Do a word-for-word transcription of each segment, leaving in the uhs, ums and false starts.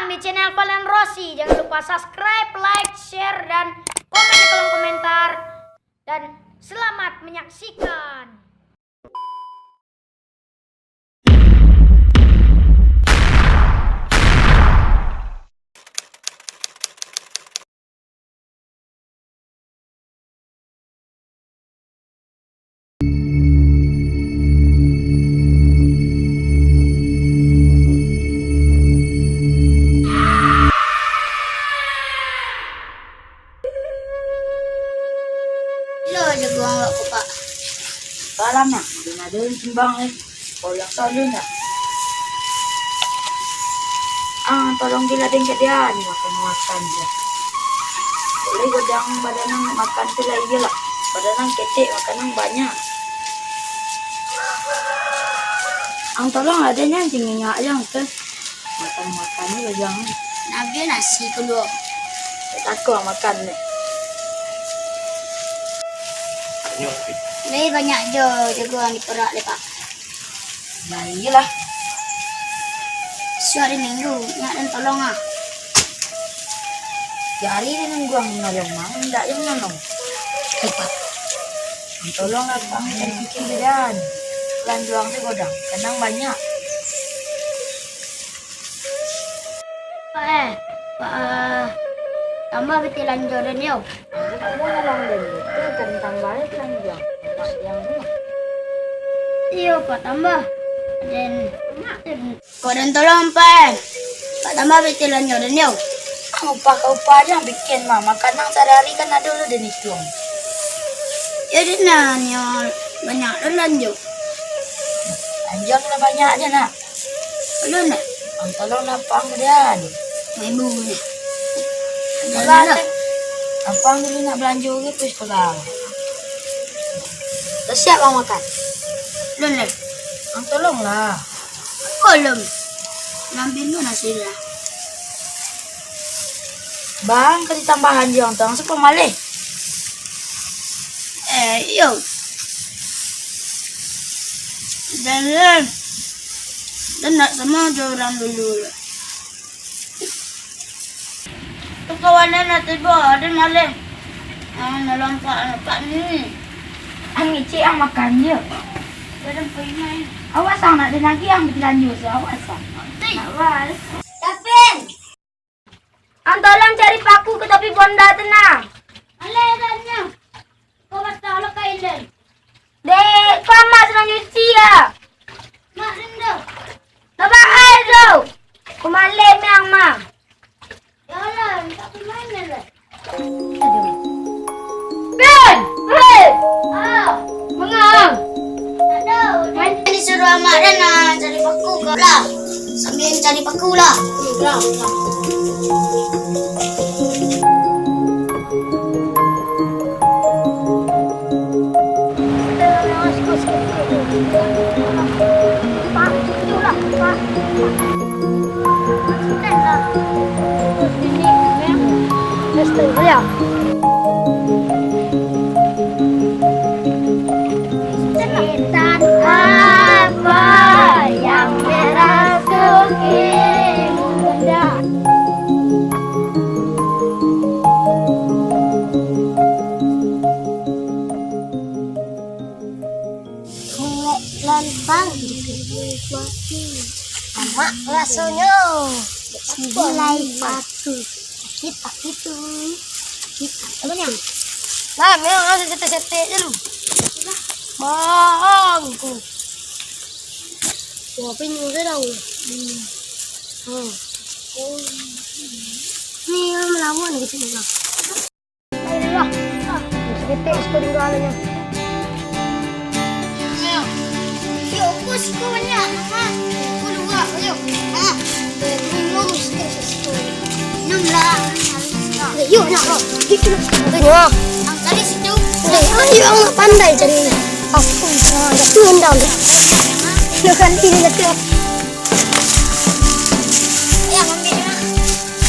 di channel Valen Rossi. Jangan lupa subscribe, like, share, dan komen di kolom komentar. Dan selamat menyaksikan. Lo jaguang awak ko, Pak. Alah, Mak, den ado nan sumbang, eh. Kalau yang salun, dah. Ah, tolong diladengkan dia, ni makan-makan je. Boleh godang badan nan makan tu lah, iyolah. Badan nan ketek, makan nan banyak. Ang tolong lah, den, anjing inyak yang tu. Makan-makan ni lah, Jang. Nabi nasi keluar. Takut makan ni. Lai banyak jo jaguang diperak le, Pak. Nah, iyolah. Sudah di minggu, nak den tolong ah. Tiok ari den nunggu ang manolong, ang indak jo manolong. Cepat. Tolonglah, Pak, ang cari pitih jo den. Lanjo ang tu godang, kan nan banyak. Pak, eh, Pak, eh, tambah pitih lanjo den yo. Ang tu nak manolong den, itu kan tambah pitih lanjo. Pak, yang rumah. Iyo, Pak, tambah. Den, den Kok den tolong, Pak, eh? Pak tambah pitih lanjo den yo. Ang upah ka upah ajo ang bikin mah. Makan ang sahari-hari kan ado tu den ituang. Yo, den lah, nyo banyak den lanjo. Lanjo ang lah banyak ajo nak. Alun nak? Ang tolong lah, Pak, ang den. Ibu ni. Alah, lah. Ang dulu nak balanjo ke, terus pulang. Lah siap ang makan? Alun lai. Ang tolong lah. Kolom. Ngambil lu nasi lah. Bang, ka ditambahan jo ang tu, ang sapo maleh. Eh, iyo. Den, den, den nak samo jo urang dulu lah. Tu kawan den lah tibo, den maleh. Ah, nak lompat, lompat ni. Ang icik ang makan je. Badan paingai. Awas ang nak den lagi ang batilanjua se, awas ang. Awas. Capin! Ang tolong cari paku ka tapi bonda tu nah. Alah, agaknyo. Kau patah lo kain den. Dek, kau amak sadang nyuci ya? Mak den tu. Babak air tu. Kumaleh miang mah. Ya Allah, minta pemain lah. Ben! Hei! Ah. Mangang? Tak tahu. Main. Disuruh amak den, ah, cari paku kau lah. Sambil cari paku lah. Lah, lah. Setan apa yang merasukimu, Bunda? Cewek lontong di kuku. Amak rasonyo. Bilai patu. Sakit patu tu. Sakit patu. Apa ni? Lah, memang ada setek-setek je lu. Bangku. Wah, apa ni? Mudah dah. Hmm. Hmm. Ni yang melawan gitu juga. Ayolah. Ah, saketek siko tinggalanyo. Ayo. Yo, bos, kau banyak. Ha? Kau luar, ayo. Ha? Limo saketek siko. Enam lah. Ayo, nak, bro. Gitu. Wah. Ang cari situ. Eh, ayo, ang nak pandai cari. Aku, ah, jatuh undang. Nak ganti ni jatuh. Ayo, ambil, nak.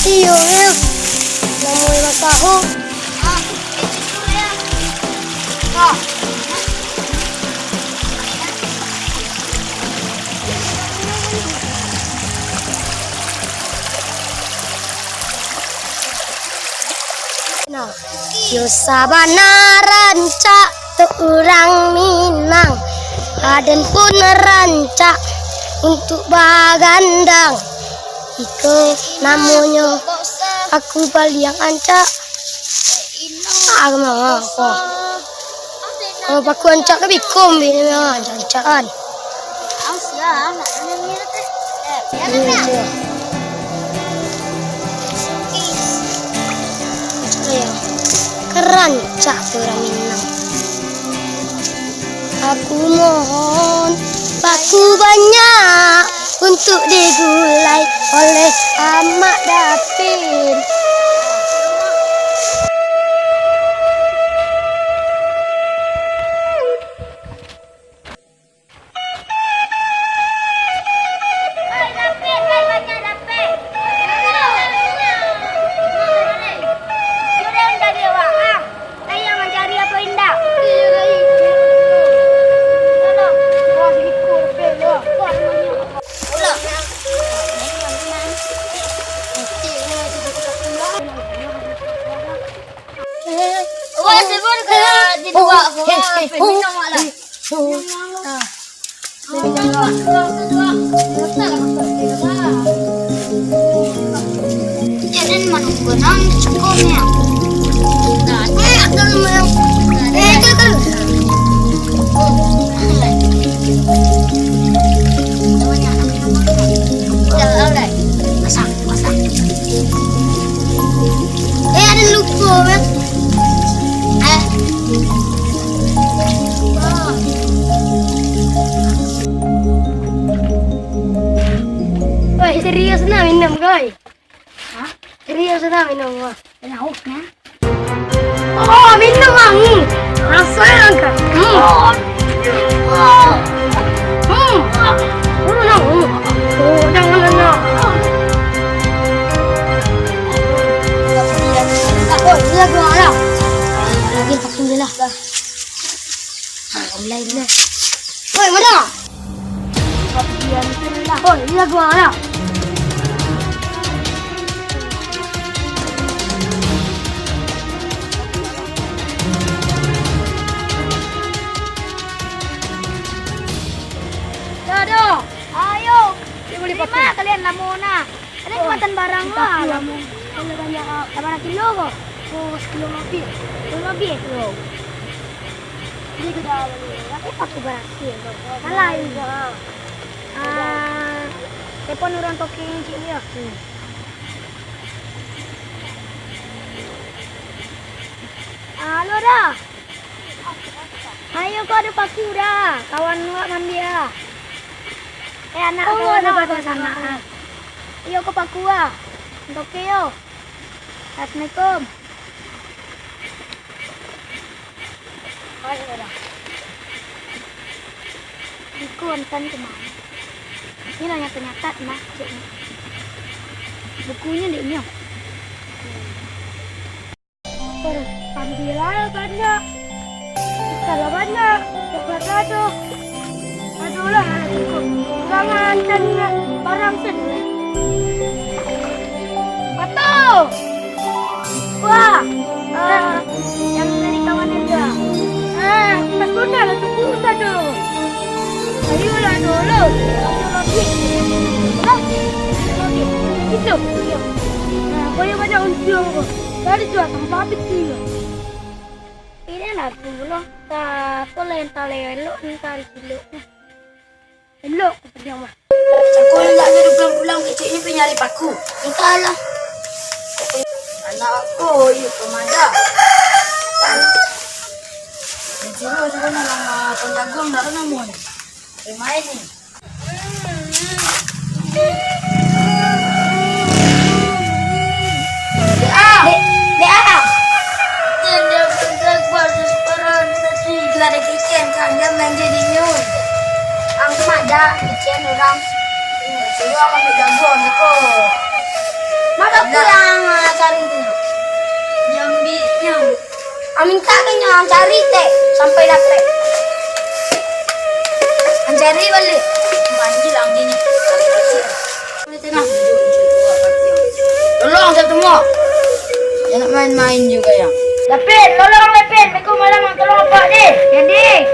Iyo, yo. Lamo yo masaho. Yo sabana rancak tu urang Minang, aden pun rancak untuk bagandang. Iko namonyo aku paliang ancak. Ah, mama, ko. Kalau paku ancak ka biko, ambiak ancak-ancakan. Iyo, iyo. Iyo. Ka rancak tu urang Minang. Aku mohon, paku banyak untuk digulai oleh Amak Dapin. Eh, ada lupa, Bang. Eh. Woi, serius nah minum, Goy? Hah? Serius nah minum, Goy? Banyak hoax, nah. Oh, minum, Bang. Hmm. Raso langka. Hmm. Oh. Hmm. Minum, nah. Hmm. Oh, jangan, jangan. Oh, iya, gua lah. Lagi, alhamdulillah. Nah, online lah. Woi, mana? Woi, iya gua lah. Dah, dah. Ayo. Terima kalian lamo nah. Ada jembatan barang lah. Lamo. Kalau banyak, ah, barang kilo ko. Oh, sekilo lebih. Kilo lebih kilo. Dia gede bali. Tapi pakai berhasil tu. Salah juga. Ah, telepon urang toke cik dia. Hmm. Halo dah. Ayo ko ado paku dah. Kawan awak mandi ah. Eh, anak, oh, kawan awak ado paku anak. Iyo ko paku ah. Toke yo. Assalamualaikum. Iko antan kemana? Ini lah yang ternyata nah, cek ni. Bukunya dek nyo. Ambilah banyak. Kalau banyak, dapat ado. Aduhlah, anak cukup. Jangan antan barang sendiri. Pato! Wah, ah, yang dari kawan Elga. Ah, pas benar lah tu pulsa tu. Ayolah dulu. Dulu. Itu. Nah, banyak-banyak untung aku. Tadi tu lah tampak habis tu. Ini lah dulu. Tak, apa lah yang tak elok, entah di silok. Elok, aku padiang mah. Cako elaknyo pulang-pulang keceknyo pai nyari paku. Entahlah. Anak aku, iyo pamadah. Disuruh suruh nak lama pun jagung dah namo ni. Main ni. Dek, dek, ah. Lah ada kecen kan, dia main jadi nyun. Ang mak dah kecen orang. Suruh ang ambil jagung ni ko. Mada kurang, ah, cari tu. Diambil nyun. Ang minta ke nyun, ang cari tek sampai dapek. Ang cari balik. Manggil ang gini. Tolong satu mo. Jangan main-main juga ya. Lapin, tolong Lapin, Miko malam tolong apak deh. Jadi,